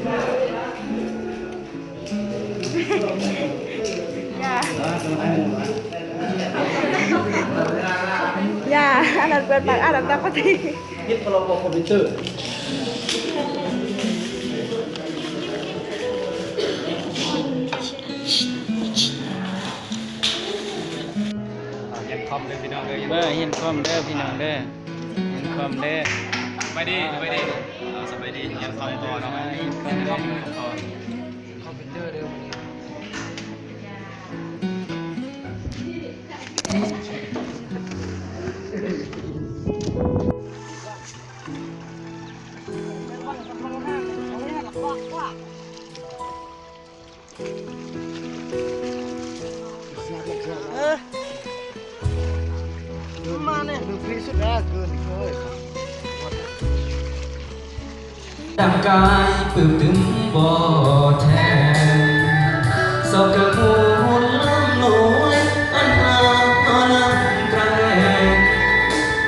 ຢ່າ ຢ່າ ອັນນັ້ນເປີດປາກ ອັນນັ້ນຕ່າງປະເທດ. ຮຽນຄອມເດີພີ່ນ້ອງເດີ ຮຽນຄອມເດີພີ່ນ້ອງເດີ ຮຽນຄອມເດີ. ສະບາຍດີ ສະບາຍດີ ເອົາ ສະບາຍດີ ຮຽນຄອມຕໍ່ເນາະ ຮຽນຄອມຕໍ່. ເອີ ມາແນ່ ເປັນທີ່ສຸດແລ້ວ ເກີນ ໂອ້ຍ. ຮ່າງກາຍປຶ້ມຕຶມບໍ່ແທນ ຊອກກະມູນລຳລວຍ ອັນຫາກນອນລຳກາງແລງ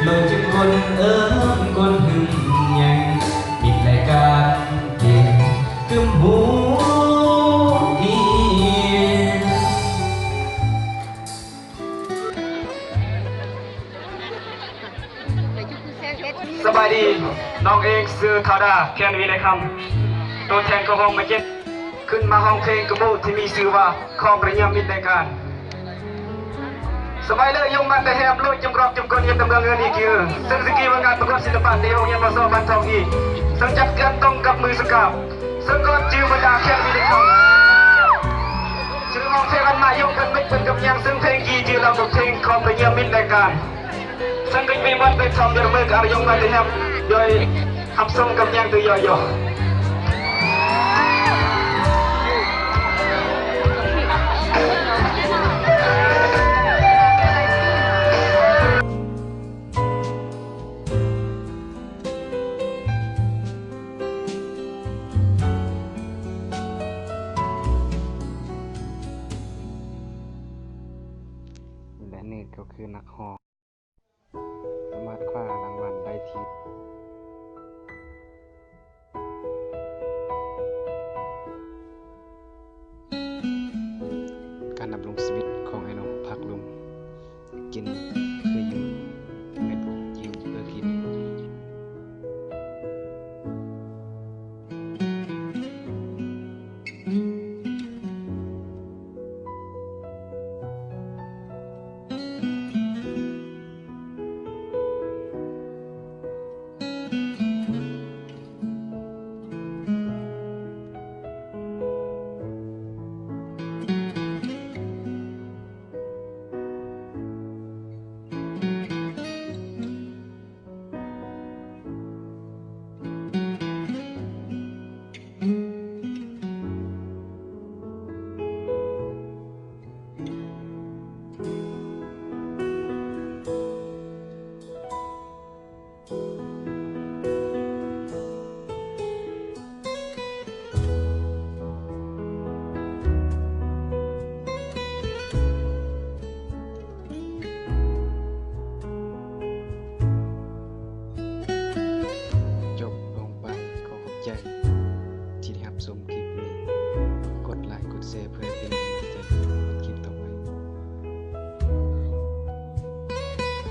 ໂລກຈຶ່ງຄົນເອີ້ນຄົນຫຶງແຍງ ມິດແລະການເປັນກຶມຫູອີ. ສະບາຍດີ ນ້ອງເອງຊື່ ທ້າວດາ ແຄນວີໄລຄຳ ໂຕແທນຂອງຫ້ອງໝາຍເຈັດ ຂຶ້ນມາຮ້ອງເພງກະໝູ່ທີ່ມີຊື່ວ່າ ຂໍປະຍາມມິດໃນການ. ສະບາຍເລີຍ ຍົງມາແຕ່ແຮມ ໂລຍຈຸມກອບຈຸມກົນ ເຮັດດຳເນີນເງິນອີກຄື ເຊິ່ງສະກີວ່າງານປະກວດສິລະປະ ທີ່ໂຮງຮຽນ ມສ ບ້ານທອງອີ ເຊິ່ງຈັດເກືອນຕົງກັບມື້ສະກາບ ເຊິ່ງກອນຈື່ບັນດາແຄນວີໄລຄຳ ຊື່ຮ້ອງເພງອັນມາຍົງເປັນມິດເປັນກັບຍາງ ເຊິ່ງເພງກີຈື່ລາວກັບເພງ ຂໍປະຍາມມິດໃນການ. ສັງເກດມີວັນໄປທຳເດີເມີກອາລະຍົງມາແຕ່ແຮມ ໂດຍຮັບຊົມກັບຍາງໂຕຢໍ່. ແລະນີ້ກໍຄືນັກຮ້ອງ ສາມາດຄວ້າລາງວັນໄດ້ທີ່ ການດຳລົງຊີວິດຂອງອ້າຍນ້ອງພາກລຸ່ມ ກິນຄືຢູ່ ແມ່ນຢູ່ເພື່ອກິນ. ຈົບລົງໄປ ຂໍຂອບໃຈທີ່ໄດ້ຮັບຊົມຄລິບນີ້ ກົດໄລກ໌ ກົດແຊ ເພື່ອ